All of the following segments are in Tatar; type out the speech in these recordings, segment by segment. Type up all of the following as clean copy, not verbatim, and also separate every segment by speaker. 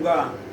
Speaker 1: Җомга.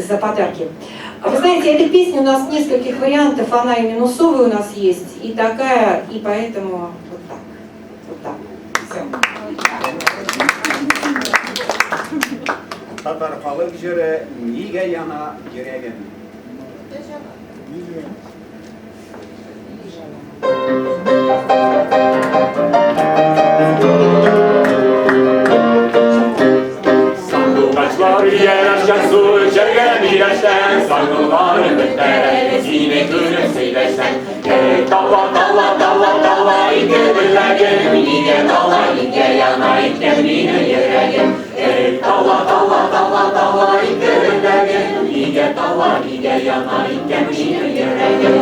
Speaker 2: За подарки. Вы знаете, эта песня у нас нескольких вариантов, она и минусовая у нас есть, и такая, и поэтому вот так. Вот так. Все.
Speaker 1: Татар халык җыры «Нигә яна йөрәгем?»
Speaker 3: Сандугачлар ияләшкән су эчәргә миләштән, Сандугар бетәр, сине күреп сөйләшсәң. Эй, тала, тала, тала, тала, ике беләгем, нигә тала, нигә яна икән минем йөрәгем. Эй, тала, тала, тала, тала, ике беләгем, нигә тала, нигә яна икән минем йөрәгем.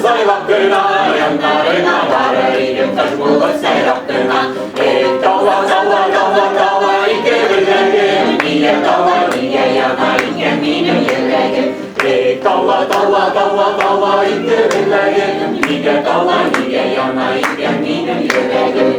Speaker 3: Saylap kına, yanlarına varır idim, taş bulup saylap kına. Ey tala tala tala tala, iki bilegim, niye tala, niye yana iken benim yüreğim. Ey tala tala tala tala, iki bilegim, niye tala, niye yana iken benim yüreğim.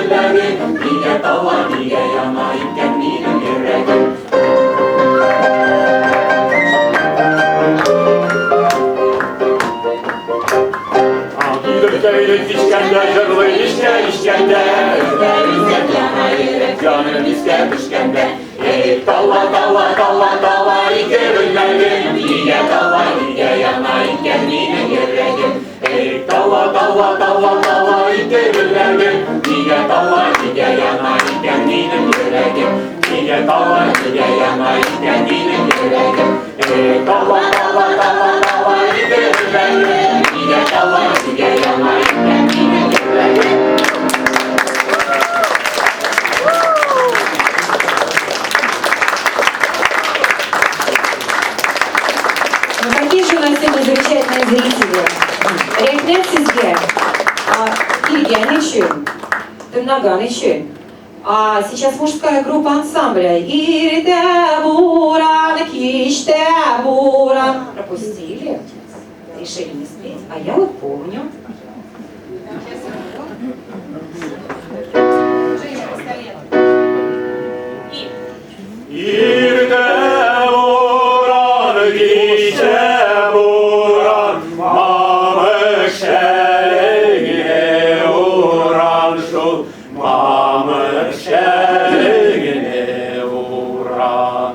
Speaker 3: гөлләре, нигә тала, нигә яна икән минем йөрәгем? Гөлкәйне кичкәндә, җырлый ишкә ишкәндә, Өзгә-өзгә яна йөрәк, җаным искә төшкәндә. Эй, тала, тала, тала, тала, ике гөлләрем, нигә тала, нигә яна икән минем йөрәгем? Эй, тала, тала, тала, тала, ике гөлләрем, нигә тала, нигә яна икән минем йөрәгем? Нигә тала, нигә яна икән минем йөрәгем? Эй, тала, тала, тала, тала, ике гөлләрем, нигә тала, нигә яна икән минем йөрәгем?
Speaker 2: Ну какие же у нас сегодня замечательные зрители. Рәхмәт сезгә. Килгән өчен, тыңлаган өчен. А сейчас мужская группа ансамбля. Иртә буран, кичтә буран. Пропустили? Решили не спеть? А я вот помню.
Speaker 4: Женя, пистолет. И.
Speaker 3: Иртә буран, кичтә буран, мамык шәлеңне уран шул, мамык шәлеңне уран.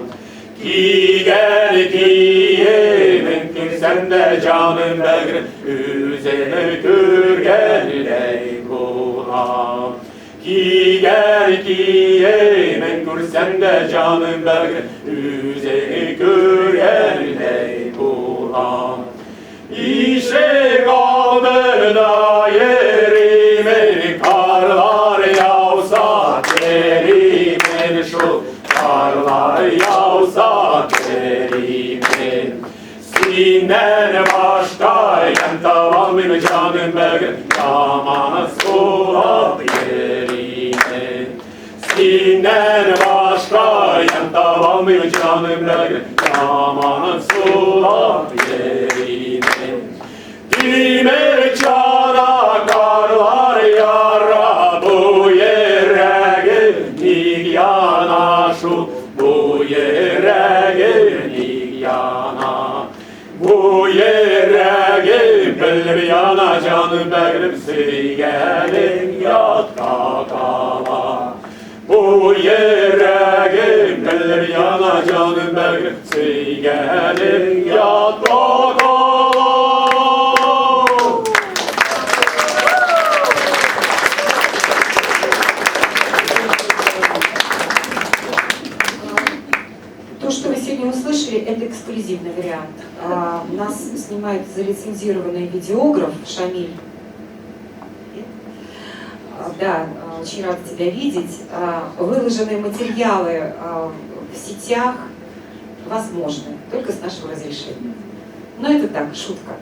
Speaker 3: Кигән киемен күрсәм дә җаным бәгърем, үзеңне күргәндәй булам. Кигән киемен күрсәм дә җаным бәгърем, үзеңне күргәндәй булам. Ишек алдында йөримен, карлар яуса керимен шул, карлар яуса керимен. Синнән башка ямь табалмыйм җаным бәгърем, яман сулап йөримен. Синнән башка ямь табалмыйм җаным бәгърем, яман сулап йөримен. Тимер чана карлар яра, бу йөрәгем ник яна шул, бу йөрәгем ник яна. Бу йөрәгем белеп яна җаным бәгърем, сөйгәнем ятта кала. Бу йөрәгем белеп яна җаным бәгърем, сөйгәнем ятта кала.
Speaker 2: То, что вы сегодня услышали, это эксклюзивный вариант. Нас снимает залицензированный видеограф Шамиль. Да, очень рада тебя видеть. Выложенные материалы в сетях возможны, только с нашего разрешения. Но это так, шутка.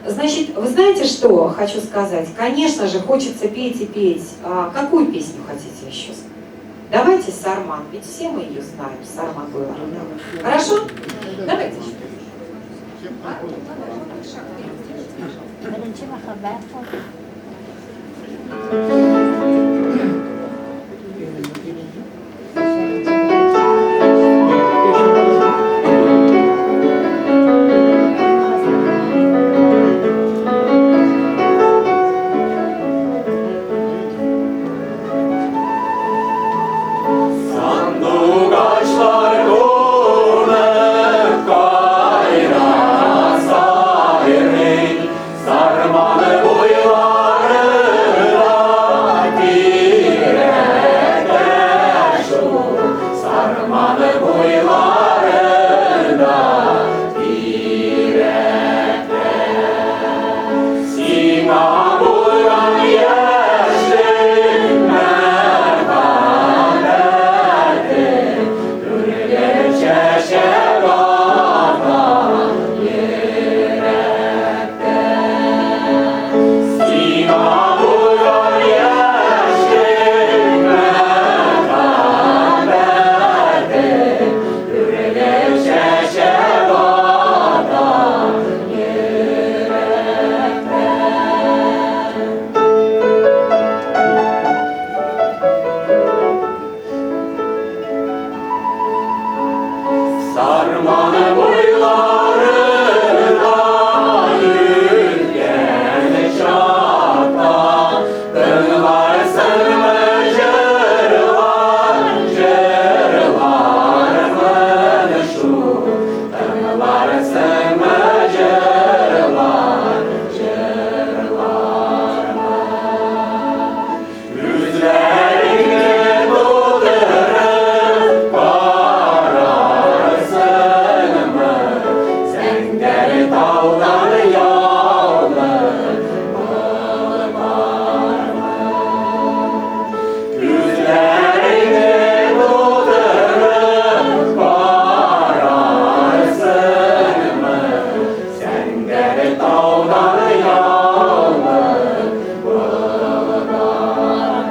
Speaker 2: Значит, вы знаете, что хочу сказать? Конечно же, хочется петь и петь. Какую песню хотите еще? Давайте Сарман, ведь все мы ее знаем, Сарман была. Хорошо? Давайте еще.
Speaker 5: Беренче мәхәббәт.
Speaker 3: Сандугачлар күмеп кайда сайрый, Сарман буйларында. Sen